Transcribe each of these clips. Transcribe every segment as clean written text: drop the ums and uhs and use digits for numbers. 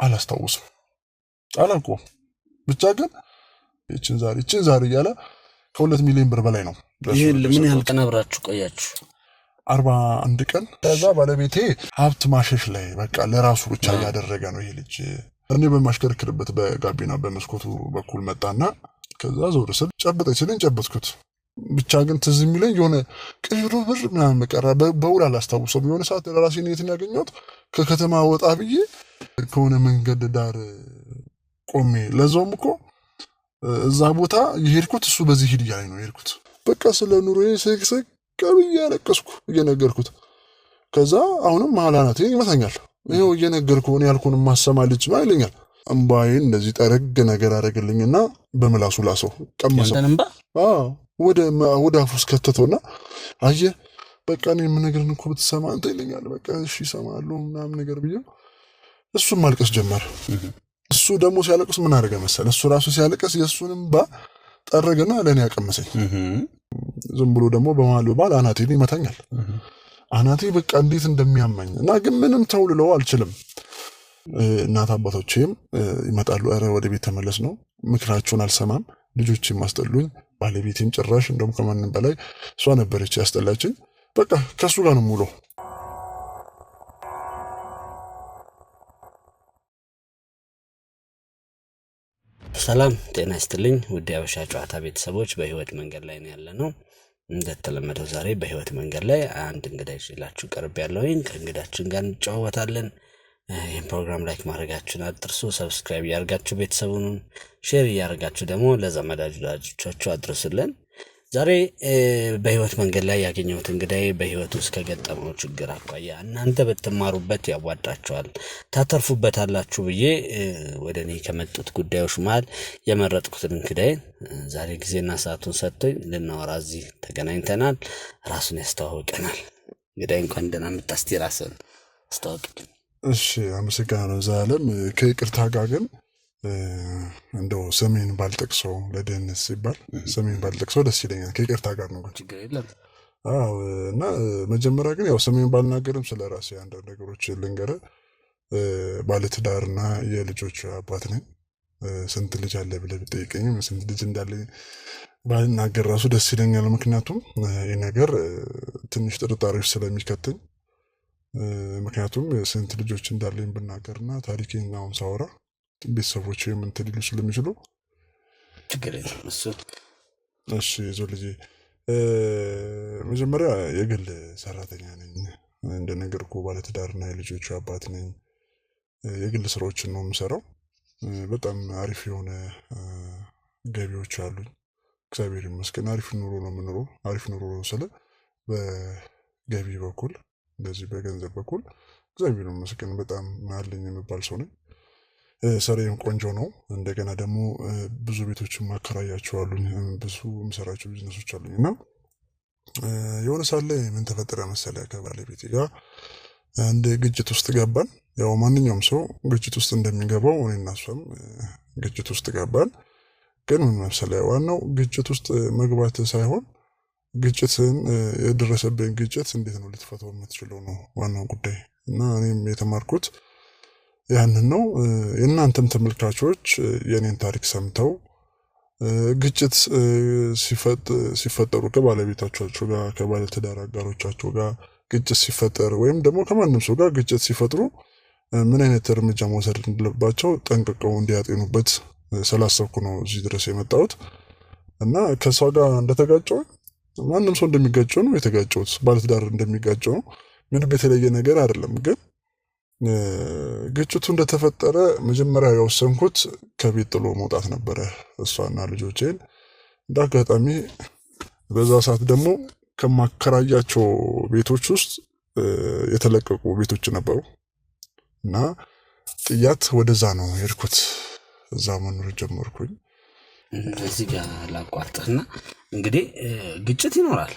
አላስታውስም፣ አላውቀውም። ብቻ ግን ይችን ዛሬ ይችን ዛሬ እያለ ከ2 ሚሊዮን ብር በላይ ነው። ይህ ምን ያህል ቀን አብራችሁ ቆያችሁ? 41 ቀን። ከዛ ባለቤቴ ሀብት ማሸሽ ላይ በቃ ለራሱ ብቻ እያደረገ ነው ይሄ ልጅ። እኔ በማሽከረክርበት በጋቢና በመስኮቱ በኩል መጣና ከዛ ዞር ስል ጨብጠኝ ሲለኝ ጨበጥኩት። ብቻ ግን ትዝ የሚለኝ የሆነ ቅዥሩ ብር ምናምን ቀረ፣ በውል አላስታውሰውም። የሆነ ሰዓት ለራሴን የትን ያገኘሁት ከከተማ ወጣ ብዬ ከሆነ መንገድ ዳር ቆሜ፣ ለዛውም እኮ እዛ ቦታ የሄድኩት እሱ በዚህ ሂድ እያለኝ ነው የሄድኩት። በቃ ስለ ኑሮዬ ስቅስቅ ብዬ ያለቀስኩ እየነገርኩት። ከዛ አሁንም መሀል አናቴን ይመታኛል። ይኸው እየነገርኩ እኔ ያልኩህን የማሰማ ልጅ ነው ይለኛል። እምባዬን እንደዚህ ጠረግ ነገር አደረገልኝና በምላሱ ላሰው ቀመሰው። ያንተን እምባ? አዎ፣ ወደ አፉ ውስጥ ከተተውና አየህ በቃ እኔ የምነግርህን እኮ ብትሰማ አንተ ይለኛል። በቃ እሺ እሰማለሁ ምናምን ነገር ብዬው እሱም ማልቀስ ጀመረ። እሱ ደግሞ ሲያለቅስ ምን አደረገ መሰለህ? እሱ ራሱ ሲያለቅስ የእሱን እምባ ጠረገና ለእኔ ያቀመሰኝ። ዝም ብሎ ደግሞ በመሀል በመሀል አናቴን ይመታኛል። አናቴ በቃ እንዴት እንደሚያመኝ እና ግን ምንም ተው ልለው አልችልም። እናት አባቶቼም ይመጣሉ። ኧረ ወደ ቤት ተመለስ ነው፣ ምክራቸውን አልሰማም። ልጆቼም አስጠሉኝ። ባለቤቴም ጭራሽ እንደውም ከማንም በላይ እሷ ነበረች ያስጠላችኝ። በቃ ከእሱ ጋር ነው የምውለው። ሰላም ጤና ይስጥልኝ ውድ የሀበሻ ጨዋታ ቤተሰቦች፣ በህይወት መንገድ ላይ ነው ያለ ነው። እንደተለመደው ዛሬ በህይወት መንገድ ላይ አንድ እንግዳ ይዤላችሁ ቀርብ ያለውኝ ከእንግዳችን ጋር እንጨዋወታለን። ይህን ፕሮግራም like ማድረጋችሁን አትርሱ። Subscribe እያደርጋችሁ ቤተሰቡን share እያደርጋችሁ ደግሞ ለዘመድ ወዳጆቻችሁ አድርሱልን። ዛሬ በህይወት መንገድ ላይ ያገኘሁት እንግዳዬ በህይወት ውስጥ ከገጠመው ችግር አኳያ እናንተ ብትማሩበት ያዋጣችኋል፣ ታተርፉበታላችሁ ብዬ ወደ እኔ ከመጡት ጉዳዮች መሃል የመረጥኩትን እንግዳዬን ዛሬ ጊዜና ሰዓቱን ሰጥቶኝ ልናወራ እዚህ ተገናኝተናል። ራሱን ያስተዋውቀናል። እንግዳዬ እንኳን ደህና መጣህ። እስቲ ራስህን አስተዋውቅልን። እሺ አመሰግናለሁ ዘላለም። ከይቅርታ ጋር ግን እንደው ስሜን ባልጠቅሰው ለደህንነት ሲባል ስሜን ባልጠቅሰው ደስ ይለኛል። ከይቅርታ ጋር ነው ግን። ችግር የለም። አዎ፣ እና መጀመሪያ ግን ያው ስሜን ባልናገርም ስለ ራሴ አንዳንድ ነገሮች ልንገርህ። ባለትዳርና የልጆች አባት ነኝ። ስንት ልጅ አለ ብለህ ብትጠይቀኝም ስንት ልጅ እንዳለኝ ባልናገር ራሱ ደስ ይለኛል። ምክንያቱም ይህ ነገር ትንሽ ጥርጣሬዎች ስለሚከተኝ፣ ምክንያቱም ስንት ልጆች እንዳለኝ ብናገርና ታሪኬን አሁን ሳወራ ቤተሰቦች እንትን ሊሉ ስለሚችሉ። ችግር የለም እሱ። እሺ ዞ ልጄ፣ መጀመሪያ የግል ሰራተኛ ነኝ። እንደነገርኩህ ባለትዳርና የልጆቹ አባት ነኝ። የግል ስራዎችን ነው የምሰራው። በጣም አሪፍ የሆነ ገቢዎች አሉኝ። እግዚአብሔር ይመስገን አሪፍ ኑሮ ነው የምኖረው። አሪፍ ኑሮ ነው ስለ በገቢ በኩል እንደዚህ በገንዘብ በኩል እግዚአብሔር ይመስገን በጣም አለኝ የሚባል ሰው ነኝ። ስራዬም ቆንጆ ነው። እንደገና ደግሞ ብዙ ቤቶችን ማከራያቸው አሉኝ። ብዙ የምሰራቸው ቢዝነሶች አሉኝ እና የሆነ ሰዓት ላይ ምን ተፈጠረ መሰለህ? ከባለቤቴ ጋር አንድ ግጭት ውስጥ ገባን። ያው ማንኛውም ሰው ግጭት ውስጥ እንደሚገባው እኔና እሷም ግጭት ውስጥ ገባን። ግን ምን መሰለህ፣ ዋናው ግጭት ውስጥ መግባት ሳይሆን ግጭትን የደረሰብን ግጭት እንዴት ነው ልትፈታው የምትችለው ነው ዋናው ጉዳይ። እና እኔም የተማርኩት ያንን ነው። የእናንተም ተመልካቾች የእኔን ታሪክ ሰምተው ግጭት ሲፈጠሩ ከባለቤቶቻቸው ጋር፣ ከባለትዳር አጋሮቻቸው ጋር ግጭት ሲፈጠር ወይም ደግሞ ከማንም ሰው ጋር ግጭት ሲፈጥሩ ምን አይነት እርምጃ መውሰድ እንዳለባቸው ጠንቅቀው እንዲያጤኑበት ስላሰብኩ ነው እዚህ ድረስ የመጣሁት። እና ከእሷ ጋር እንደተጋጨው ማንም ሰው እንደሚጋጨው ነው የተጋጨሁት። ባለትዳር እንደሚጋጨው ነው። ምንም የተለየ ነገር አይደለም። ግን ግጭቱ እንደተፈጠረ መጀመሪያ የወሰንኩት ከቤት ጥሎ መውጣት ነበረ፣ እሷና ልጆቼን። እንደ አጋጣሚ በዛ ሰዓት ደግሞ ከማከራያቸው ቤቶች ውስጥ የተለቀቁ ቤቶች ነበሩ እና ጥያት ወደዛ ነው የሄድኩት። እዛ መኖር ጀመርኩኝ። እዚህ ጋር ላቋርጥህና እንግዲህ ግጭት ይኖራል።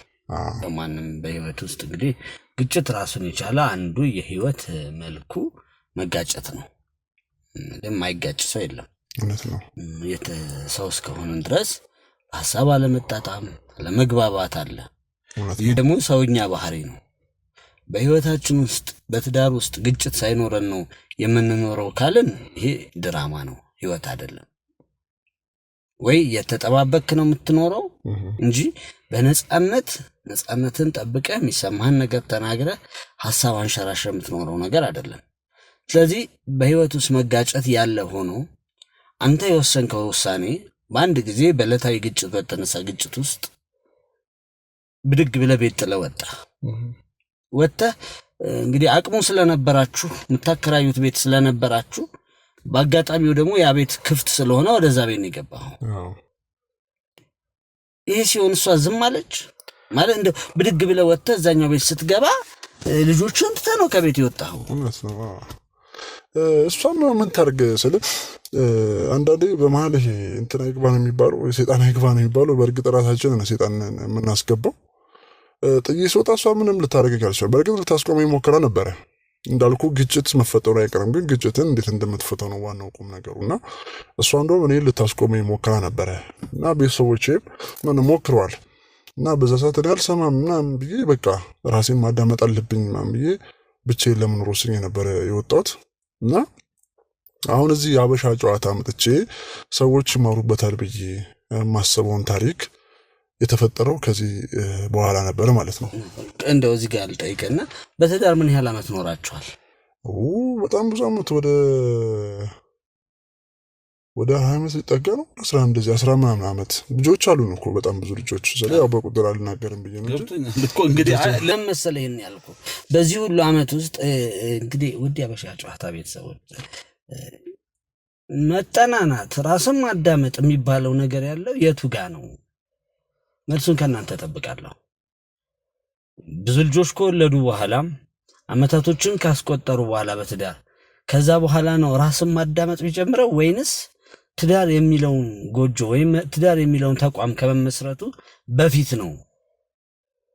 በማንም በህይወት ውስጥ እንግዲህ ግጭት ራሱን የቻለ አንዱ የህይወት መልኩ መጋጨት ነው። የማይጋጭ ሰው የለም። እውነት ነው። ሰው እስከሆንን ድረስ ሀሳብ አለመጣጣም፣ አለመግባባት አለ። ይህ ደግሞ ሰውኛ ባህሪ ነው። በህይወታችን ውስጥ በትዳር ውስጥ ግጭት ሳይኖረን ነው የምንኖረው ካልን ይሄ ድራማ ነው፣ ህይወት አይደለም። ወይ የተጠባበክ ነው የምትኖረው እንጂ በነጻነት ነጻነትን ጠብቀህ የሚሰማህን ነገር ተናግረህ ሀሳብ አንሸራሸር የምትኖረው ነገር አይደለም። ስለዚህ በህይወት ውስጥ መጋጨት ያለ ሆኖ አንተ የወሰንከው ውሳኔ በአንድ ጊዜ በዕለታዊ ግጭት በተነሳ ግጭት ውስጥ ብድግ ብለህ ቤት ጥለህ ወጣህ። ወጥተህ እንግዲህ አቅሙ ስለነበራችሁ የምታከራዩት ቤት ስለነበራችሁ በአጋጣሚው ደግሞ ያ ቤት ክፍት ስለሆነ ወደዛ ቤት ነው የገባኸው። ይሄ ሲሆን እሷ ዝም አለች ማለት እንደው ብድግ ብለህ ወጥተህ እዛኛው ቤት ስትገባ ልጆችን ትተህ ነው ከቤት የወጣኸው። እውነት ነው። እሷም ምን ታርግ ስል አንዳንዴ በመሀል ይሄ እንትን አይግባ ነው የሚባለው፣ ሰይጣን አይግባ ነው የሚባለው። በእርግጥ ራሳችንን ሰይጣን የምናስገባው። ጥዬ ስወጣ እሷ ምንም ልታደርገኝ አልቻለም። በእርግጥ ልታስቆመኝ ሞክራ ነበረ። እንዳልኩ ግጭት መፈጠሩ አይቀርም፣ ግን ግጭትን እንዴት እንደምትፈታው ነው ዋናው ቁም ነገሩ። እና እሷ እንደውም እኔን ልታስቆመኝ ሞክራ ነበረ እና ቤተሰቦቼም ምን ሞክረዋል። እና በዛ ሰዓት እኔ አልሰማም ምናምን ብዬ በቃ ራሴን ማዳመጥ አለብኝ ምናምን ብዬ ብቻዬን ለመኖር ወስኜ ነበረ የወጣሁት። እና አሁን እዚህ የሀበሻ ጨዋታ መጥቼ ሰዎች ይማሩበታል ብዬ የማስበውን ታሪክ የተፈጠረው ከዚህ በኋላ ነበር ማለት ነው። እንደው እዚህ ጋር ልጠይቅና በትዳር ምን ያህል አመት ኖራችኋል? በጣም ብዙ አመት፣ ወደ 20 አመት ሊጠጋ ነው። 11 እንደዚህ 10 ምናምን አመት። ልጆች አሉን እኮ በጣም ብዙ ልጆች። ስለዚህ ያው በቁጥር አልናገርም ብዬ ነው እንጂ። እኮ እንግዲህ ለምን መሰለህ ይሄን ያልኩህ፣ በዚህ ሁሉ አመት ውስጥ እንግዲህ ውድ የሀበሻ ጨዋታ ቤተሰቦች መጠናናት ራስን ማዳመጥ የሚባለው ነገር ያለው የቱ ጋ ነው? መልሱን ከእናንተ እጠብቃለሁ። ብዙ ልጆች ከወለዱ በኋላ አመታቶችን ካስቆጠሩ በኋላ በትዳር ከዛ በኋላ ነው ራስን ማዳመጥ የሚጀምረው ወይንስ ትዳር የሚለውን ጎጆ ወይም ትዳር የሚለውን ተቋም ከመመስረቱ በፊት ነው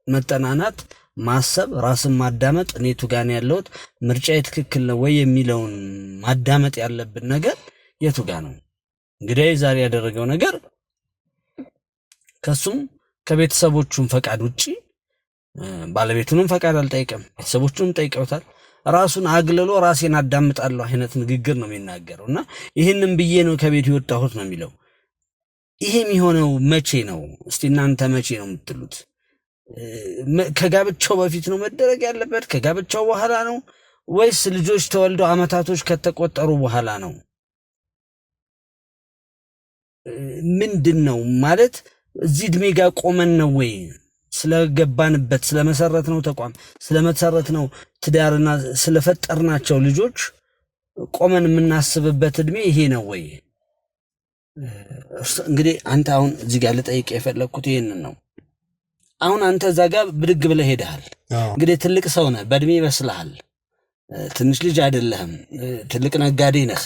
መጠናናት፣ ማሰብ፣ ራስን ማዳመጥ፣ እኔ የቱ ጋ ነው ያለሁት፣ ምርጫዬ ትክክል ነው ወይ የሚለውን ማዳመጥ ያለብን ነገር የቱ ጋ ነው? እንግዲህ ዛሬ ያደረገው ነገር ከሱም ከቤተሰቦቹም ፈቃድ ውጪ ባለቤቱንም ፈቃድ አልጠይቅም፣ ቤተሰቦቹንም ጠይቀውታል። ራሱን አግልሎ ራሴን አዳምጣለሁ አይነት ንግግር ነው የሚናገረው። እና ይህንን ብዬ ነው ከቤት የወጣሁት ነው የሚለው። ይሄ የሚሆነው መቼ ነው? እስቲ እናንተ መቼ ነው የምትሉት? ከጋብቻው በፊት ነው መደረግ ያለበት? ከጋብቻው በኋላ ነው ወይስ ልጆች ተወልደው አመታቶች ከተቆጠሩ በኋላ ነው? ምንድን ነው ማለት እዚህ እድሜ ጋር ቆመን ነው ወይ ስለገባንበት ስለመሰረትነው ተቋም ስለመሰረትነው ትዳርና ስለፈጠርናቸው ልጆች ቆመን የምናስብበት እድሜ ይሄ ነው ወይ? እንግዲህ አንተ አሁን እዚህ ጋር ልጠይቅ የፈለግኩት ይሄንን ነው። አሁን አንተ እዛ ጋር ብድግ ብለህ ሄደሃል። እንግዲህ ትልቅ ሰው ነህ፣ በእድሜ ይበስልሃል፣ ትንሽ ልጅ አይደለህም፣ ትልቅ ነጋዴ ነህ፣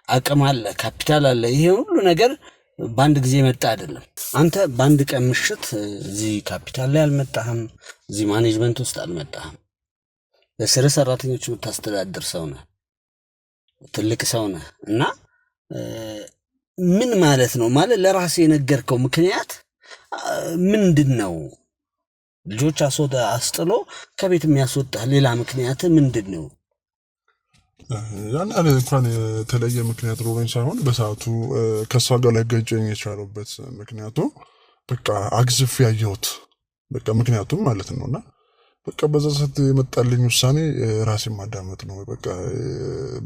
አቅም አለ፣ ካፒታል አለ። ይሄ ሁሉ ነገር በአንድ ጊዜ መጣ አይደለም። አንተ በአንድ ቀን ምሽት እዚህ ካፒታል ላይ አልመጣህም፣ እዚህ management ውስጥ አልመጣህም። በስር ሰራተኞች የምታስተዳድር ሰው ነህ፣ ትልቅ ሰው ነህ። እና ምን ማለት ነው? ማለት ለራስህ የነገርከው ምክንያት ምንድን ነው? ልጆች አስጥሎ ከቤት የሚያስወጣህ ሌላ ምክንያት ምንድን ነው? ያን ያህል እንኳን የተለየ ምክንያት ኖሮኝ ሳይሆን በሰዓቱ ከእሷ ጋር ሊያጋጨኝ የቻለበት ምክንያቱ በቃ አግዝፍ ያየሁት በቃ ምክንያቱም ማለት ነው። እና በቃ በዛ ሰዓት የመጣልኝ ውሳኔ ራሴን ማዳመጥ ነው። በቃ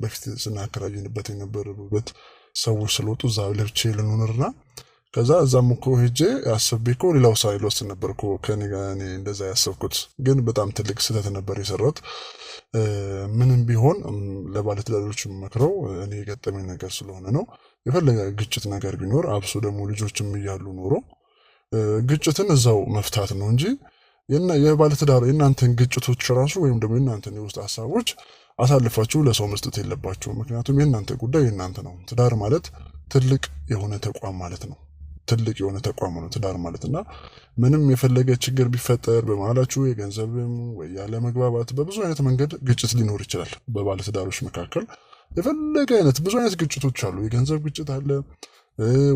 በፊት ስናከራይንበት የነበረበት ሰዎች ስለወጡ እዛ ለብቻዬ ልኖርና ከዛ እዛም እኮ ሄጄ አስቤ እኮ ሌላ ውሳኔ ልወስን ነበር እኮ ከእኔ ጋር። እኔ እንደዛ ያሰብኩት ግን በጣም ትልቅ ስህተት ነበር የሰራሁት። ምንም ቢሆን ለባለትዳሮች የምመክረው እኔ የገጠመኝ ነገር ስለሆነ ነው። የፈለገ ግጭት ነገር ቢኖር አብሶ ደግሞ ልጆችም እያሉ ኖሮ ግጭትን እዛው መፍታት ነው እንጂ የባለትዳር የእናንተን ግጭቶች ራሱ ወይም ደግሞ የእናንተን የውስጥ ሀሳቦች አሳልፋችሁ ለሰው መስጠት የለባችሁም። ምክንያቱም የእናንተ ጉዳይ የእናንተ ነው። ትዳር ማለት ትልቅ የሆነ ተቋም ማለት ነው። ትልቅ የሆነ ተቋም ነው ትዳር ማለት። እና ምንም የፈለገ ችግር ቢፈጠር በመሀላችሁ የገንዘብም ወይ ያለ መግባባት በብዙ አይነት መንገድ ግጭት ሊኖር ይችላል። በባለትዳሮች መካከል የፈለገ አይነት ብዙ አይነት ግጭቶች አሉ። የገንዘብ ግጭት አለ፣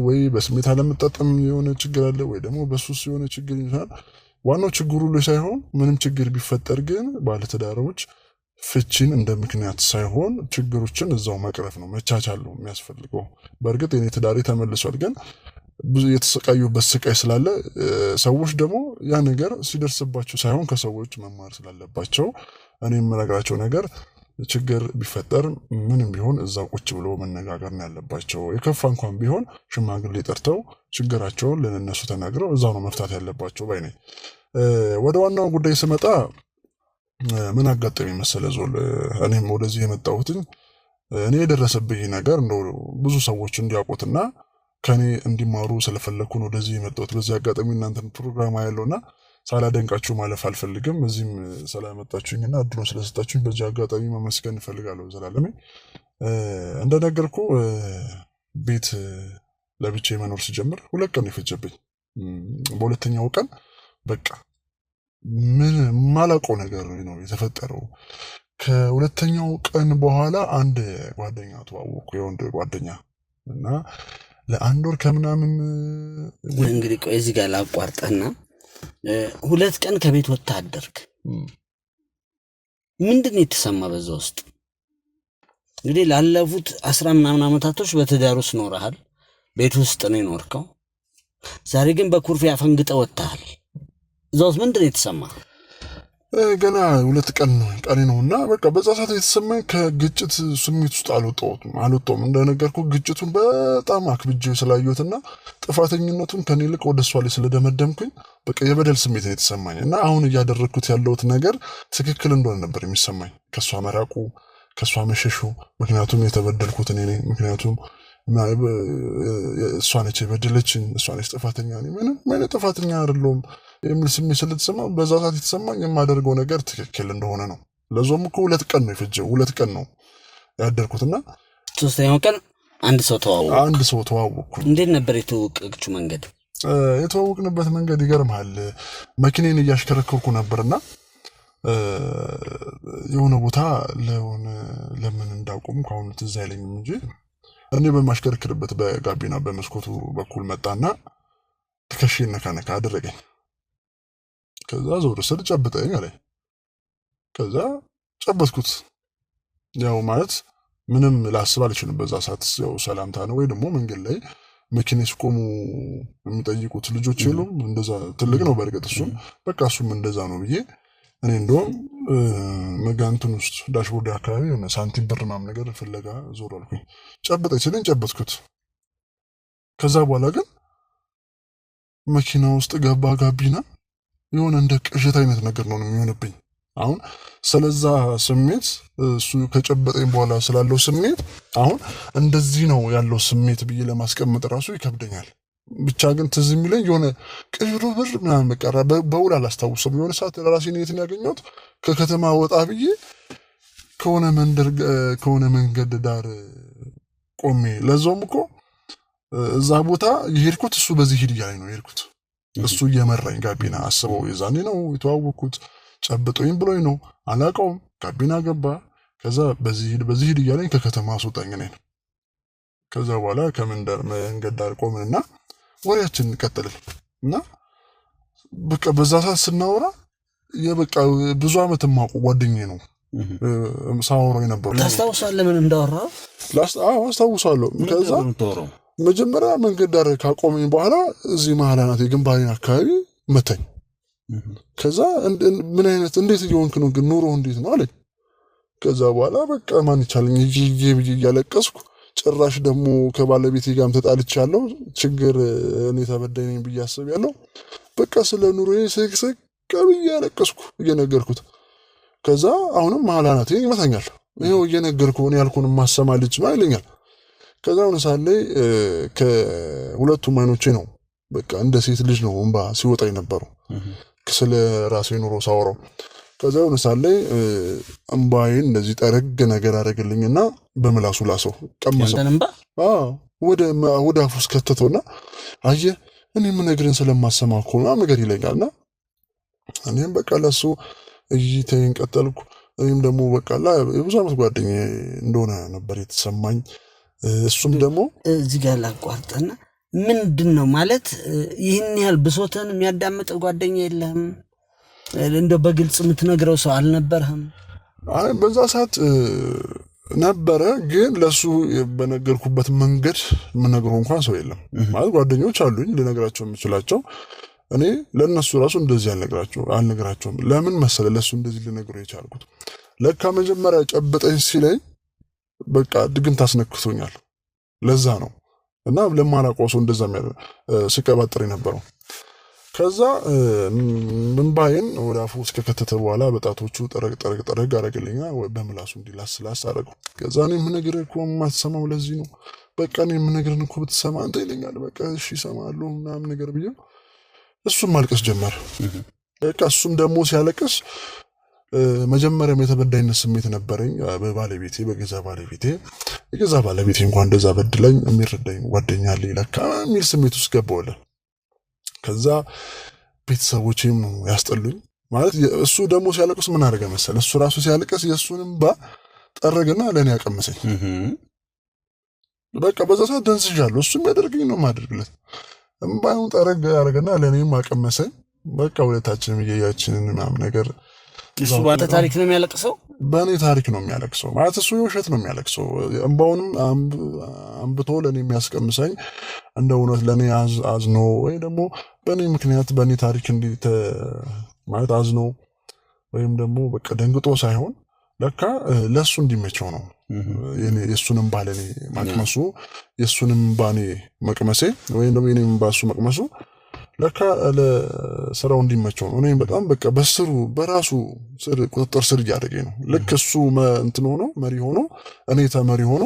ወይ በስሜት አለመጣጠም የሆነ ችግር አለ፣ ወይ ደግሞ በሱስ የሆነ ችግር ይኖራል። ዋናው ችግሩ ላይ ሳይሆን ምንም ችግር ቢፈጠር ግን ባለትዳሮች ፍቺን እንደ ምክንያት ሳይሆን ችግሮችን እዛው መቅረፍ ነው፣ መቻቻል ነው የሚያስፈልገው። በእርግጥ የኔ ትዳሬ ተመልሷል፣ ግን ብዙ የተሰቃዩበት ስቃይ ስላለ ሰዎች ደግሞ ያ ነገር ሲደርስባቸው ሳይሆን ከሰዎች መማር ስላለባቸው እኔ የምነግራቸው ነገር ችግር ቢፈጠር ምንም ቢሆን እዛው ቁጭ ብሎ መነጋገር ነው ያለባቸው። የከፋ እንኳን ቢሆን ሽማግሌ ጠርተው ችግራቸውን ለእነሱ ተናግረው እዛው ነው መፍታት ያለባቸው ባይ ነኝ። ወደ ዋናው ጉዳይ ስመጣ ምን አጋጠመኝ መሰለህ ዞል፣ እኔም ወደዚህ የመጣሁትኝ እኔ የደረሰብኝ ነገር እንደው ብዙ ሰዎች እንዲያውቁትና ከኔ እንዲማሩ ስለፈለግኩ ነው ወደዚህ የመጣሁት። በዚህ አጋጣሚ እናንተን ፕሮግራም ያለውና ሳላደንቃችሁ ማለፍ አልፈልግም። እዚህም ስላመጣችሁኝና እድሉን ስለሰጣችሁኝ በዚህ አጋጣሚ መመስገን እፈልጋለሁ። ዘላለሜ እንደነገርኩ ቤት ለብቻ መኖር ስጀምር 2 ቀን የፈጀብኝ። በሁለተኛው ቀን በቃ ምን የማላውቀው ነገር ነው የተፈጠረው። ከሁለተኛው ቀን በኋላ አንድ ጓደኛ ተዋወቅኩ፣ የወንድ ጓደኛ እና ለ1 ወር ከምናምን። እንግዲህ ቆይ እዚህ ጋር ላቋርጥህና 2 ቀን ከቤት ወጥተህ አደርክ። ምንድን ነው የተሰማ በዛ ውስጥ? እንግዲህ ላለፉት 10 ምናምን ዓመታቶች በትዳር ውስጥ ኖረሃል፣ ቤት ውስጥ ነው የኖርከው። ዛሬ ግን በኩርፊያ አፈንግጠህ ወጥተሃል። እዛ ውስጥ ምንድን ነው የተሰማ? ገና 2 ቀን ነው ቀኔ ነውና በቃ በዛ ሰዓት የተሰማኝ ከግጭት ስሜት ውስጥ አልወጣሁም። እንደነገርኩህ ግጭቱን በጣም አክብጄ ስላየሁትና ጥፋተኝነቱን ከኔ ይልቅ ወደ እሷ ላይ ስለደመደምኩኝ በቃ የበደል ስሜት ነው የተሰማኝ እና አሁን እያደረግኩት ያለሁት ነገር ትክክል እንደሆነ ነበር የሚሰማኝ። ከእሷ መራቁ፣ ከእሷ መሸሹ፣ ምክንያቱም የተበደልኩት እኔ ነኝ። ምክንያቱም እሷ ነች የበደለችኝ፣ እሷ ነች ጥፋተኛ፣ እኔ ምንም አይነት ጥፋተኛ አይደለሁም የሚል ስሜት ስለተሰማ በዛ ሰዓት የተሰማኝ የማደርገው ነገር ትክክል እንደሆነ ነው። ለዞም እኮ 2 ቀን ነው የፈጀው፣ 2 ቀን ነው ያደርኩትና 3ኛው ቀን አንድ ሰው ተዋወቅኩ። አንድ ሰው ተዋወቅኩ። እንዴት ነበር የተዋወቃችሁ መንገድ? የተዋወቅንበት መንገድ ይገርምሃል። መኪናዬን እያሽከረከርኩ ነበርና የሆነ ቦታ ለሆነ ለምን እንዳቆምኩ አሁን ትዝ አይለኝም እንጂ እኔ በማሽከረክርበት በጋቢና በመስኮቱ በኩል መጣና ትከሻዬን ነካ ነካ አደረገኝ። ከዛ ዞር ስል ጨብጠኝ አለኝ። ከዛ ጨበጥኩት። ያው ማለት ምንም ላስብ አልችልም በዛ ሰዓት። ያው ሰላምታ ነው ወይ ደግሞ መንገድ ላይ መኪና ሲቆሙ የሚጠይቁት ልጆች የሉም? እንደዛ ትልቅ ነው በእርግጥ እሱም በቃ እሱም እንደዛ ነው ብዬ እኔ እንደውም መጋንትን ውስጥ ዳሽቦርድ አካባቢ የሆነ ሳንቲም ብር ምናምን ነገር ፍለጋ ዞር አልኩኝ። ጨብጠኝ ሲለኝ ጨበጥኩት። ከዛ በኋላ ግን መኪና ውስጥ ገባ ጋቢና የሆነ እንደ ቅዠት አይነት ነገር ነው የሚሆንብኝ። አሁን ስለዛ ስሜት እሱ ከጨበጠኝ በኋላ ስላለው ስሜት አሁን እንደዚህ ነው ያለው ስሜት ብዬ ለማስቀመጥ ራሱ ይከብደኛል። ብቻ ግን ትዝ የሚለኝ የሆነ ቅዥሩ ብር ምናምን በቃ በውል አላስታውስም። የሆነ ሰዓት ራሴን የት ነው ያገኘሁት? ከከተማ ወጣ ብዬ ከሆነ መንደር ከሆነ መንገድ ዳር ቆሜ፣ ለዛውም እኮ እዛ ቦታ የሄድኩት እሱ በዚህ ሂድ እያለኝ ነው የሄድኩት። እሱ እየመራኝ ጋቢና አስበው፣ የዛኔ ነው የተዋወቅኩት። ጨብጦኝ ብሎኝ ነው አላውቀውም። ጋቢና ገባ። ከዛ በዚህ ሂድ በዚህ ሂድ እያለኝ ከከተማ አስወጣኝ እኔን። ከዛ በኋላ ከመንደር መንገድ ዳር ቆምንና ወሬያችንን ቀጠልን እና በቃ በዛ ሰዓት ስናወራ የበቃ ብዙ ዓመት የማውቀው ጓደኛዬ ነው ሳወራው የነበረው። ታስታውሳለህ ምን እንዳወራው? አዎ አስታውሳለሁ። ከዛ መጀመሪያ መንገድ ዳር ካቆመኝ በኋላ እዚህ መሀል አናቴ ግንባሬን አካባቢ መታኝ። ከዛ ምን አይነት እንዴት እየሆንክ ነው ግን ኑሮ እንዴት ነው አለኝ። ከዛ በኋላ በቃ ማን ይቻለኝ እዬ ብዬ እያለቀስኩ ጭራሽ ደግሞ ከባለቤቴ ጋርም ተጣልቻለሁ። ችግር እኔ ተበዳይ ነኝ ብዬ አስቤያለሁ። በቃ ስለ ኑሮዬ ስቅስቅ ብዬ አለቀስኩ እየነገርኩት። ከዛ አሁንም መሀል አናቴ ይመታኛል። ይኸው እየነገርኩህ እኔ ያልኩህን የማሰማ ልጅ ነው ይለኛል። ከዛ አሁን ሰዓት ላይ ከሁለቱም አይኖቼ ነው በቃ እንደ ሴት ልጅ ነው እንባ ሲወጣ የነበረው ስለ ራሴ ኑሮ ሳወራው። ከዛ የሆነ ሰዓት ላይ እምባዬን እንደዚህ ጠረግ ነገር አደረገልኝና በምላሱ ላሰው ቀመሰው። ያንተን እምባ? አዎ፣ ወደ አፉ ውስጥ ከተተውና አየህ እኔ የምነግርህን ስለማሰማ እኮ ነው ነገር ይለኛልና እኔም በቃ ለሱ እይታዬን ቀጠልኩ። እኔም ደግሞ በቃ የብዙ ዓመት ጓደኛዬ እንደሆነ ነበር የተሰማኝ። እሱም ደግሞ እዚህ ጋር ላቋርጥና ምንድን ነው ማለት ይህን ያህል ብሶትን የሚያዳምጥ ጓደኛ የለህም? እንደው በግልጽ የምትነግረው ሰው አልነበረህም? አይ በዛ ሰዓት ነበረ፣ ግን ለሱ በነገርኩበት መንገድ የምነግረው እንኳን ሰው የለም። ማለት ጓደኞች አሉኝ ልነግራቸው የምችላቸው፣ እኔ ለእነሱ ራሱ እንደዚህ አልነግራቸውም። ለምን መሰለ ለሱ እንደዚህ ልነግረው የቻልኩት? ለካ መጀመሪያ ጨበጠኝ ሲለኝ በቃ ድግምት አስነክቶኛል። ለዛ ነው እና ለማላውቀው ሰው እንደዛ ስቀባጥር የነበረው። ከዛ እምባዬን ወደ አፉ እስከከተተ በኋላ በጣቶቹ ጠረግ ጠረግ ጠረግ አረግልኛ፣ በምላሱ እንዲህ ላስ ላስ አረገው። ከዛ እኔ የምነግርህ እኮ የማትሰማው ለዚህ ነው፣ በቃ እኔ የምነግርህን እኮ ብትሰማ አንተ ይለኛል። በቃ እሺ እሰማለሁ ምናምን ነገር ብዬው እሱም ማልቀስ ጀመረ። በቃ እሱም ደግሞ ሲያለቅስ መጀመሪያም የተበዳይነት ስሜት ነበረኝ በባለቤቴ፣ በገዛ ባለቤቴ። የገዛ ባለቤቴ እንኳን እንደዛ በድለኝ የሚረዳኝ ጓደኛ አለኝ ለካ የሚል ስሜት ውስጥ ገባሁለት። ከዛ ቤተሰቦቼም ነው ያስጠሉኝ። ማለት እሱ ደግሞ ሲያለቅስ ምን አደረገ መሰለ? እሱ ራሱ ሲያለቅስ የእሱን እምባ ጠረገና ለእኔ ያቀመሰኝ። በቃ በዛ ሰዓት ደንዝዣለሁ። እሱ የሚያደርገኝ ነው የማደርግለት። እምባውን ጠረግ አደረገና ለእኔም አቀመሰኝ። በቃ ሁለታችንም እየያችንን ምናምን ነገር። እሱ በአንተ ታሪክ ነው የሚያለቅሰው? በእኔ ታሪክ ነው የሚያለቅሰው። ማለት እሱ የውሸት ነው የሚያለቅሰው። እምባውንም አንብቶ ለእኔ የሚያስቀምሰኝ እንደ እውነት ለእኔ አዝኖ ወይ ደግሞ በእኔ ምክንያት በእኔ ታሪክ እንዲህ ማለት አዝኖ ወይም ደግሞ በቃ ደንግጦ ሳይሆን ለካ ለእሱ እንዲመቸው ነው። የእሱን እምባ ለእኔ ማቅመሱ፣ የእሱን እምባ እኔ መቅመሴ ወይም ደግሞ የእኔን እምባ እሱ መቅመሱ ለካ ለስራው እንዲመቸው ነው። እኔም በጣም በቃ በስሩ በራሱ ስር ቁጥጥር ስር እያደረገኝ ነው። ልክ እሱ እንትን ሆኖ መሪ ሆኖ እኔ ተመሪ ሆኖ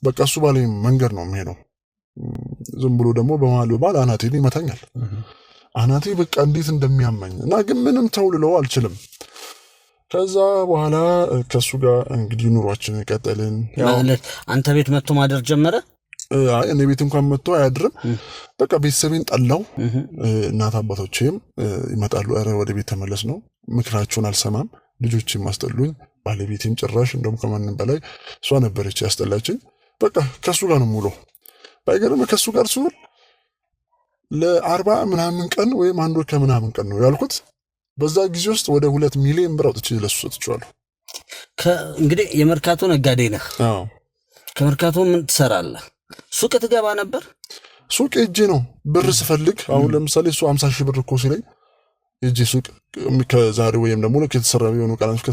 በቃ እሱ ባለኝ መንገድ ነው የሚሄደው። ዝም ብሎ ደግሞ በመሀል በመሀል አናቴን ይመታኛል። አናቴ በቃ እንዴት እንደሚያመኝ እና ግን ምንም ተው ልለው አልችልም። ከዛ በኋላ ከእሱ ጋር እንግዲህ ኑሯችንን ቀጠልን። ማለት አንተ ቤት መጥቶ ማደር ጀመረ? አይ እኔ ቤት እንኳን መጥቶ አያድርም። በቃ ቤተሰቤን ጠላው። እናት አባቶቼም ይመጣሉ። ኧረ ወደ ቤት ተመለስ ነው፣ ምክራቸውን አልሰማም። ልጆቼም አስጠሉኝ። ባለቤቴም ጭራሽ እንደውም ከማንም በላይ እሷ ነበረች ያስጠላችኝ። በቃ ከእሱ ጋር ነው የምውለው። ባይገርም ከእሱ ጋር ስውል ለ40 ምናምን ቀን ወይም አንድ ወር ከምናምን ቀን ነው ያልኩት። በዛ ጊዜ ውስጥ ወደ 2 ሚሊዮን ብር አውጥቼ ለሱ ሰጥቼዋለሁ። እንግዲህ የመርካቶ ነጋዴ ነህ። አዎ። ከመርካቶ ምን ትሰራለህ? ሱቅ ትገባ ነበር? ሱቅ ሄጄ ነው ብር ስፈልግ። አሁን ለምሳሌ እሱ 50 ሺህ ብር እኮ ሲለኝ ሄጄ ሱቅ ከዛሬ ወይም ደግሞ ልክ የተሰራ የሆኑ ቀናቶች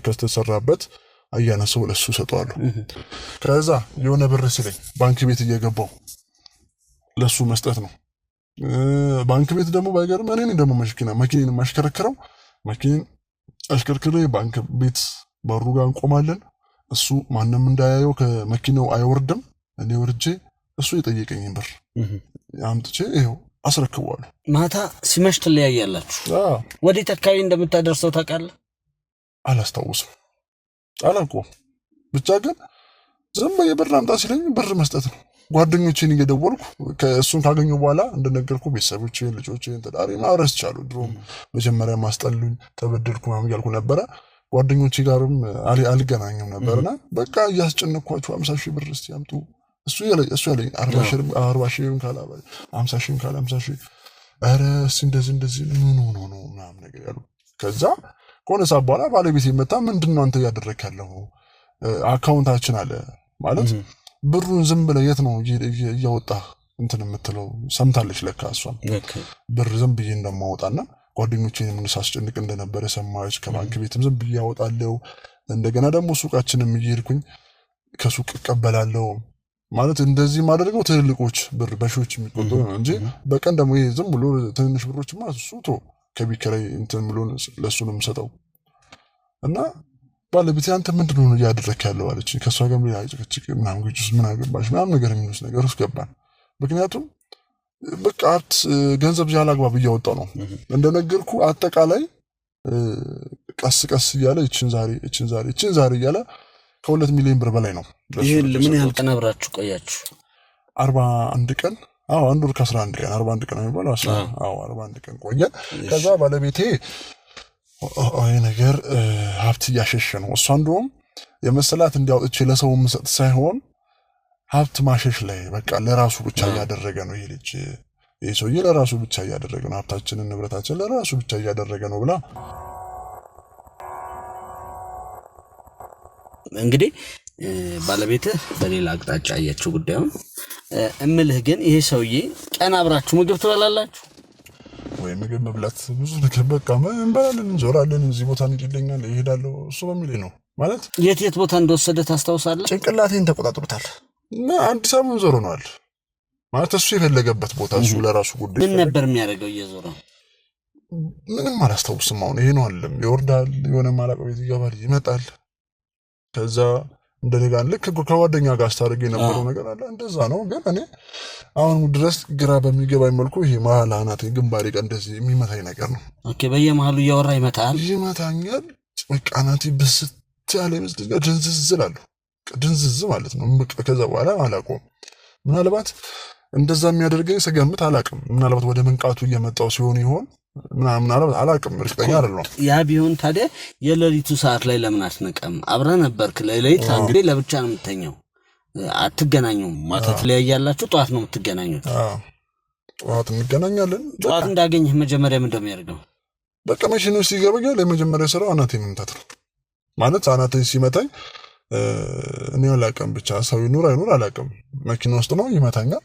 ከተሰራበት አያነሰው ለሱ እሰጠዋለሁ። ከዛ የሆነ ብር ሲለኝ ባንክ ቤት እየገባው ለሱ መስጠት ነው። ባንክ ቤት ደግሞ ባይገርም እኔ ነኝ ደግሞ መኪናን የማሽከረክረው። መኪናን አሽከርክሬ ባንክ ቤት በሩ ጋር እንቆማለን። እሱ ማንም እንዳያየው ከመኪናው አይወርድም። እኔ ወርጄ እሱ የጠየቀኝን ብር አምጥቼ ይኸው አስረክበዋለሁ። ማታ ሲመሽ ትለያያላችሁ። አዎ። ወዴት አካባቢ እንደምታደርሰው ታውቃለህ? አላስታውስም፣ አላውቀውም። ብቻ ግን ዝም ብዬ ብር አምጣ ሲለኝ ብር መስጠት ነው። ጓደኞቼን እየደወልኩ እሱን ካገኘሁ በኋላ እንደነገርኩ ቤተሰቦቼን፣ ልጆቼን፣ ትዳሬን ረስቻለሁ። ድሮም መጀመሪያ ማስጠሉኝ ተበደልኩ ምናምን እያልኩ ነበረ። ጓደኞቼ ጋርም አልገናኝም ነበርና በቃ እያስጨነኳቸው 50 ሺህ ብር እስቲ አምጡ፣ እሱ ያለኝ 40 ሺህም ካለ 50 ሺህም ካለ 50 ሺህ፣ ኧረ እስቲ እንደዚህ እንደዚህ ምን ሆኖ ነው ምናምን ነገር ያሉ። ከዛ ከሆነ ሰዓት በኋላ ባለቤቴ መጣ። ምንድን ነው አንተ እያደረግህ ያለው? አካውንታችን አለ ማለት ብሩን ዝም ብለህ የት ነው እያወጣህ እንትን የምትለው? ሰምታለች ለካ እሷም ብር ዝም ብዬ እንደማወጣና ጓደኞቼንም ሳስጨንቅ እንደነበረ ሰማች። ከባንክ ቤትም ዝም ብዬ አወጣለሁ። እንደገና ደግሞ ሱቃችንም እየሄድኩኝ ከሱቅ እቀበላለሁ። ማለት እንደዚህ የማደርገው ትልልቆች ብር በሺዎች የሚቆጠሩ ነው እንጂ በቀን ደግሞ ይሄ ዝም ብሎ ትንንሽ ብሮችማ እሱ ቶ ከቤት ኪራይ እንትን ብሎ ለእሱ ነው የምሰጠው። እና ባለቤቴ አንተ ምንድን ነው እያደረክ ያለው አለች። ከእሷ ጋር ሌላ ጭቅጭቅ ምናምን ግጭት ውስጥ ምን አገባሽ ምናምን ነገር የሚሉት ነገር ውስጥ ገባን። ምክንያቱም በቃ ሀብት ገንዘብ ያለ አግባብ እያወጣው ነው። እንደነገርኩ አጠቃላይ ቀስ ቀስ እያለ ይችን ዛሬ ይችን ዛሬ ይችን ዛሬ እያለ ከ2 ሚሊዮን ብር በላይ ነው። ይህን ምን ያህል ቀን አብራችሁ ቆያችሁ? 41 ቀን። አዎ አንድ ወር ከ11 ቀን፣ 41 ቀን የሚባለው፣ አዎ 41 ቀን ቆየን። ከዛ ባለቤቴ ይሄ ነገር ሀብት እያሸሸ ነው። እሷ እንደውም የመሰላት እንዲያውጥቼ ለሰው የምሰጥ ሳይሆን ሀብት ማሸሽ ላይ በቃ ለራሱ ብቻ እያደረገ ነው ይሄ ልጅ፣ ይህ ሰውዬ ለራሱ ብቻ እያደረገ ነው፣ ሀብታችንን ንብረታችን ለራሱ ብቻ እያደረገ ነው ብላ እንግዲህ ባለቤትህ በሌላ አቅጣጫ አየችው ጉዳዩን። እምልህ ግን ይሄ ሰውዬ ቀን አብራችሁ ምግብ ትበላላችሁ ወይ? ምግብ መብላት ብዙ ነገር በቃ እንበላለን፣ እንዞራለን፣ እዚህ ቦታ እንሂድ ይለኛል፣ እሄዳለሁ። እሱ በሚለኝ ነው ማለት። የት የት ቦታ እንደወሰደ ታስታውሳለህ? ጭንቅላቴን ተቆጣጥሮታል እና አዲስ አበባን ዞሮ ነዋል ማለት እሱ የፈለገበት ቦታ እሱ ለራሱ ጉዳይ። ምን ነበር የሚያደርገው እየዞረ? ምንም አላስታውስም። አሁን ይሄ ነው አለም ይወርዳል፣ የሆነ ማላውቀው ቤት ይገባል፣ ይመጣል። ከዛ እንደኔ ጋር ልክ ከጓደኛ ጋር አስታርግ የነበረው ነገር አለ፣ እንደዛ ነው። ግን እኔ አሁን ድረስ ግራ በሚገባኝ መልኩ ይሄ መሀል አናቴ ግንባሬ ቀን እንደዚህ የሚመታኝ ነገር ነው። Okay፣ በየመሀሉ እያወራ ይመታል፣ ይመታኛል። በቃ አናቴ ብስት ያለ ይመስለኛል። ድንዝዝ እላለሁ፣ ድንዝዝ ማለት ነው። በቃ ከዛ በኋላ አላውቀውም። ምናልባት እንደዛ የሚያደርገኝ ስገምት አላውቅም። ምናልባት ወደ መንቃቱ እየመጣው ሲሆን ይሆን ምናምን አላውቅም፣ እርግጠኛ አይደለሁም። ያ ቢሆን ታዲያ የሌሊቱ ሰዓት ላይ ለምን አትነቀም? አብረህ ነበርክ። ሌሊት እንግዲህ ለብቻ ነው የምተኘው፣ አትገናኙም። ማታ ትለያያላችሁ፣ ጠዋት ነው የምትገናኙት። ጠዋት እንገናኛለን። ጠዋት እንዳገኘህ መጀመሪያ ምን እንደሚያደርገው? በቃ መሽኑ ሲገበኛል የመጀመሪያ ስራው አናቴ መምታት ነው። ማለት አናቴን ሲመታኝ እኔ አላውቅም፣ ብቻ ሰው ይኑር አይኑር አላውቅም። መኪና ውስጥ ነው ይመታኛል።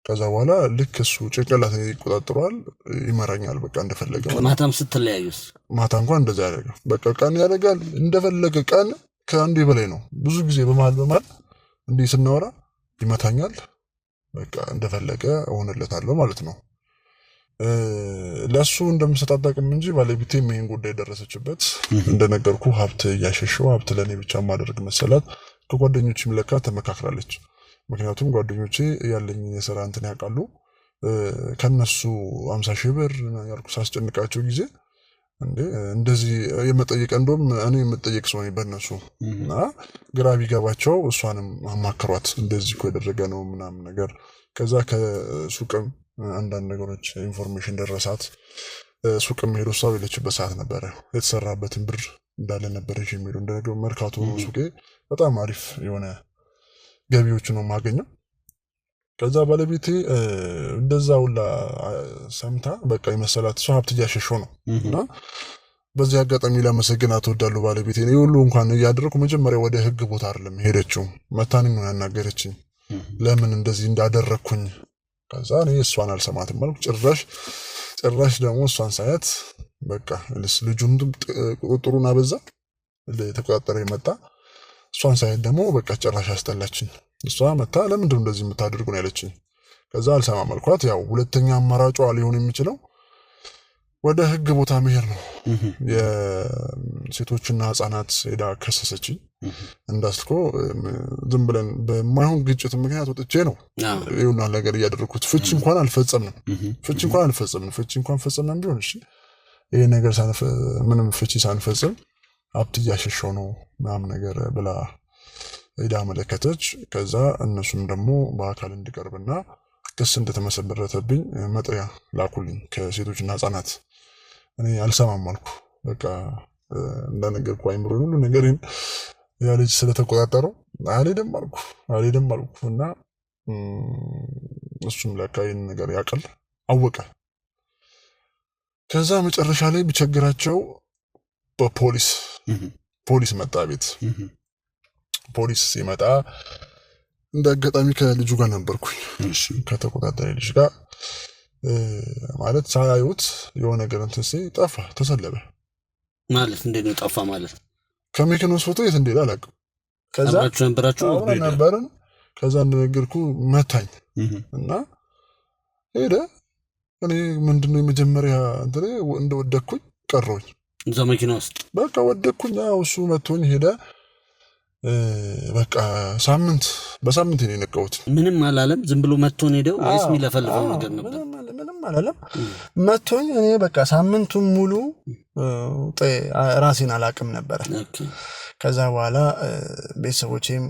ከዛ በኋላ ልክ እሱ ጭንቅላት ይቆጣጥረዋል፣ ይመራኛል። በቃ እንደፈለገ። ማታም ስትለያዩስ? ማታ እንኳን እንደዛ ያደርጋል። በቃ ቀን ያደርጋል እንደፈለገ። ቀን ከአንዴ በላይ ነው። ብዙ ጊዜ በመሀል በመሀል እንዲህ ስናወራ ይመታኛል። በቃ እንደፈለገ እሆንለታለሁ ማለት ነው። ለእሱ እንደምሰጥ አታውቅም እንጂ ባለቤቴም ይህን ጉዳይ ደረሰችበት። እንደነገርኩ ሀብት እያሸሸው ሀብት ለእኔ ብቻ ማደርግ መሰላት። ከጓደኞችም ለካ ተመካክራለች። ምክንያቱም ጓደኞቼ ያለኝ የስራ እንትን ያውቃሉ። ከነሱ 50 ሺህ ብር ያልኩ ሳስጨንቃቸው ጊዜ እንዴ እንደዚህ የመጠየቅ እንደውም እኔ የምጠየቅ ሰው ነኝ በእነሱ እና ግራ ቢገባቸው እሷንም አማክሯት እንደዚህ እኮ ያደረገ ነው ምናምን ነገር። ከዛ ከሱቅም አንዳንድ ነገሮች information ደረሳት። ሱቅም ሄዶ እሷ የሌለችበት ሰዓት ነበረ የተሰራበትን ብር እንዳለ ነበረ የሚሄዱ እንደነገሩ መርካቶ ሱቄ በጣም አሪፍ የሆነ ገቢዎች ነው የማገኘው። ከዛ ባለቤቴ እንደዛ ሁላ ሰምታ በቃ የመሰላት እሷ ሀብት እያሸሸው ነው። እና በዚህ አጋጣሚ ላመሰግናት እወዳለሁ ባለቤቴ። ይህ ሁሉ እንኳን እያደረኩ መጀመሪያ ወደ ህግ ቦታ አይደለም ሄደችው፣ መታንኝ ነው ያናገረችኝ ለምን እንደዚህ እንዳደረግኩኝ። ከዛ እኔ እሷን አልሰማትም አልኩ። ጭራሽ ጭራሽ ደግሞ እሷን ሳያት በቃ ልጁም ቁጥጥሩን አበዛ፣ ተቆጣጠረ መጣ። እሷን ሳያት ደግሞ በቃ ጭራሽ አስጠላችኝ። እሷ መታ ለምንድን ነው እንደዚህ የምታደርጉ ነው ያለችኝ። ከዛ አልሰማም አልኳት። ያው ሁለተኛ አማራጯ ሊሆን የሚችለው ወደ ህግ ቦታ መሄድ ነው። የሴቶችና ህጻናት ሄዳ ከሰሰችኝ። እንዳስልኮ ዝም ብለን በማይሆን ግጭት ምክንያት ወጥቼ ነው ይሁን ነገር እያደረኩት። ፍቺ እንኳን አልፈጸምንም። ፍቺ እንኳን አልፈጸምንም። ፍቺ እንኳን ፈጸምንም ቢሆን እሺ፣ ይሄ ነገር ምንም ፍቺ ሳንፈጽም ሀብት እያሸሸው ነው ምናምን ነገር ብላ ሄዳ አመለከተች። ከዛ እነሱም ደግሞ በአካል እንድቀርብና ክስ እንደተመሰረተብኝ መጥሪያ ላኩልኝ ከሴቶችና ህጻናት። እኔ አልሰማም አልኩ። በቃ እንደነገርኩ አይምሮን ሁሉ ነገሬን ያ ልጅ ስለተቆጣጠረው አልሄድም አልኩ አልሄድም አልኩ። እና እሱም ለካ ይህን ነገር ያውቃል አወቀ። ከዛ መጨረሻ ላይ ቢቸግራቸው በፖሊስ ፖሊስ መጣ ቤት። ፖሊስ ሲመጣ እንደ አጋጣሚ ከልጁ ጋር ነበርኩኝ፣ ከተቆጣጠሪ ልጅ ጋር ማለት ሳያዩት የሆነ ነገር እንትን ሲል ጠፋ፣ ተሰለበ። ማለት እንዴት ነው ጠፋ ማለት? ከመኪና ውስጥ ወጥቶ የት እንደሄደ አላውቅም። ከዛ አብራችሁ ነበራችሁ? አብረን ነበርን። ከዛ እንደነገርኩ መታኝ እና ሄደ። እኔ ምንድነው የመጀመሪያ እንትኔ እንደወደኩኝ ቀረሁኝ እዛ መኪና ውስጥ በቃ ወደኩኝ። አዎ እሱ መቶኝ ሄደ። በቃ ሳምንት በሳምንት ነው የነቃሁት። ምንም አላለም። ዝም ብሎ መቶን ሄደው ወይስ የሚለፈልፈው ነገር ነበር? ምንም አላለም። መቶኝ እኔ በቃ ሳምንቱን ሙሉ ራሴን አላቅም ነበረ። ከዛ በኋላ ቤተሰቦቼም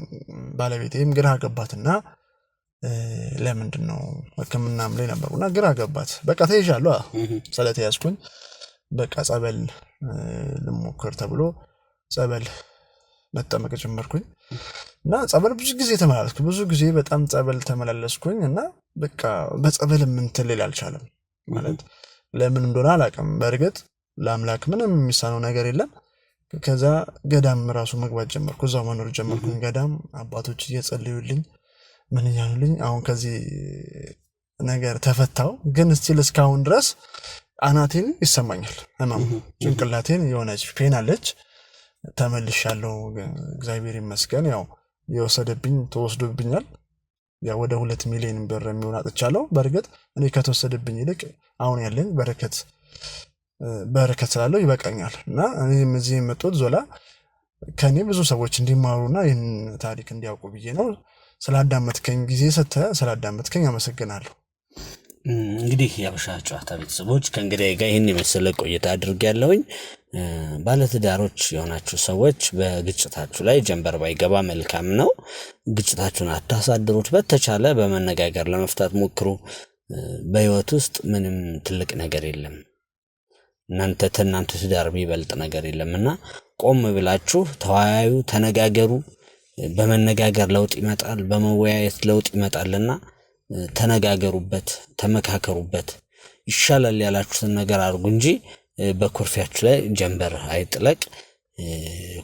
ባለቤቴም ግራ ገባትና ለምንድን ነው ሕክምናም ላይ ነበርኩና ግራ ገባት። በቃ ተይዣለሁ። ስለተያዝኩኝ በቃ ጸበል ልሞክር ተብሎ ጸበል መጠመቅ ጀመርኩኝ። እና ጸበል ብዙ ጊዜ ተመላለስኩ። ብዙ ጊዜ በጣም ጸበል ተመላለስኩኝ እና በቃ በጸበል እንትን ሊል አልቻለም። ማለት ለምን እንደሆነ አላውቅም። በእርግጥ ለአምላክ ምንም የሚሳነው ነገር የለም። ከዛ ገዳም ራሱ መግባት ጀመርኩ፣ እዛው መኖር ጀመርኩኝ። ገዳም አባቶች እየጸለዩልኝ ምን እያሉልኝ አሁን ከዚህ ነገር ተፈታው። ግን still እስካሁን ድረስ አናቴን ይሰማኛል ህመሙ፣ ጭንቅላቴን የሆነች pain አለች። ተመልሻለሁ፣ እግዚአብሔር ይመስገን። ያው የወሰደብኝ ተወስዶብኛል። ያው ወደ 2 ሚሊዮን ብር የሚሆን አጥቻለሁ። በእርግጥ እኔ ከተወሰደብኝ ይልቅ አሁን ያለኝ በረከት በረከት ስላለው ይበቃኛል። እና እኔም እዚህ የመጡት ዞላ ከእኔ ብዙ ሰዎች እንዲማሩና ይህን ታሪክ እንዲያውቁ ብዬ ነው። ስላዳመጥከኝ፣ ጊዜ ሰጥተህ ስላዳመጥከኝ አመሰግናለሁ። እንግዲህ የሀበሻ ጨዋታ ቤተሰቦች ከእንግዳዬ ጋር ይህን የመሰለ ቆይታ አድርጌያለሁኝ። ባለትዳሮች የሆናችሁ ሰዎች በግጭታችሁ ላይ ጀንበር ባይገባ መልካም ነው። ግጭታችሁን አታሳድሩት። በተቻለ በመነጋገር ለመፍታት ሞክሩ። በህይወት ውስጥ ምንም ትልቅ ነገር የለም። እናንተ ተናንተ ትዳር የሚበልጥ ነገር የለም እና ቆም ብላችሁ ተወያዩ፣ ተነጋገሩ። በመነጋገር ለውጥ ይመጣል፣ በመወያየት ለውጥ ይመጣልና ተነጋገሩበት፣ ተመካከሩበት። ይሻላል ያላችሁትን ነገር አድርጉ እንጂ በኩርፊያችሁ ላይ ጀንበር አይጥለቅ።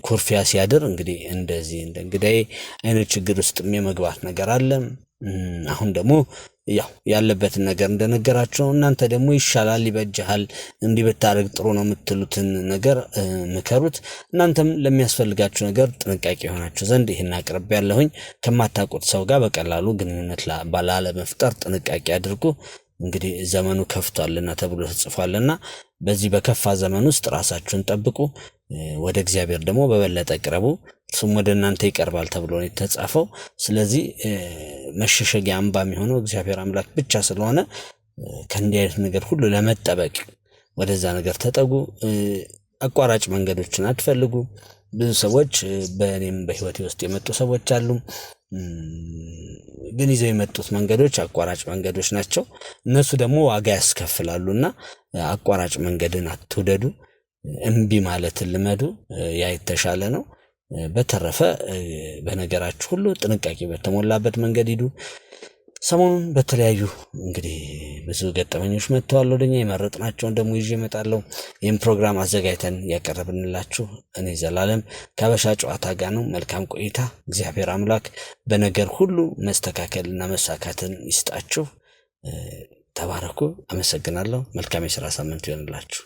ኩርፊያ ሲያድር እንግዲህ እንደዚህ እንደ እንግዳዬ አይነት ችግር ውስጥ የመግባት ነገር አለ። አሁን ደግሞ ያው ያለበትን ነገር እንደነገራቸው እናንተ ደግሞ ይሻላል፣ ይበጅሃል፣ እንዲህ ብታደርግ ጥሩ ነው የምትሉትን ነገር ምከሩት። እናንተም ለሚያስፈልጋችሁ ነገር ጥንቃቄ የሆናችሁ ዘንድ ይህን አቅርቤ ያለሁኝ። ከማታውቁት ሰው ጋር በቀላሉ ግንኙነት ላለመፍጠር ጥንቃቄ አድርጉ። እንግዲህ ዘመኑ ከፍቷልና ተብሎ ተጽፏልና በዚህ በከፋ ዘመን ውስጥ ራሳችሁን ጠብቁ። ወደ እግዚአብሔር ደግሞ በበለጠ ቅረቡ፣ እርሱም ወደ እናንተ ይቀርባል ተብሎ ነው የተጻፈው። ስለዚህ መሸሸጊያ አምባ የሚሆነው እግዚአብሔር አምላክ ብቻ ስለሆነ ከእንዲህ አይነት ነገር ሁሉ ለመጠበቅ ወደዛ ነገር ተጠጉ። አቋራጭ መንገዶችን አትፈልጉ። ብዙ ሰዎች በእኔም በህይወቴ ውስጥ የመጡ ሰዎች አሉ። ግን ይዘው የመጡት መንገዶች አቋራጭ መንገዶች ናቸው። እነሱ ደግሞ ዋጋ ያስከፍላሉና አቋራጭ መንገድን አትውደዱ። እምቢ ማለትን ልመዱ። ያ የተሻለ ነው። በተረፈ በነገራችሁ ሁሉ ጥንቃቄ በተሞላበት መንገድ ሂዱ። ሰሞኑን በተለያዩ እንግዲህ ብዙ ገጠመኞች መጥተዋል ወደኛ። የመረጥናቸውን ደግሞ ይዤ እመጣለሁ። ይህም ፕሮግራም አዘጋጅተን ያቀረብንላችሁ እኔ ዘላለም ከሀበሻ ጨዋታ ጋር ነው። መልካም ቆይታ። እግዚአብሔር አምላክ በነገር ሁሉ መስተካከልና መሳካትን ይስጣችሁ። ተባረኩ። አመሰግናለሁ። መልካም የስራ ሳምንት ይሆንላችሁ።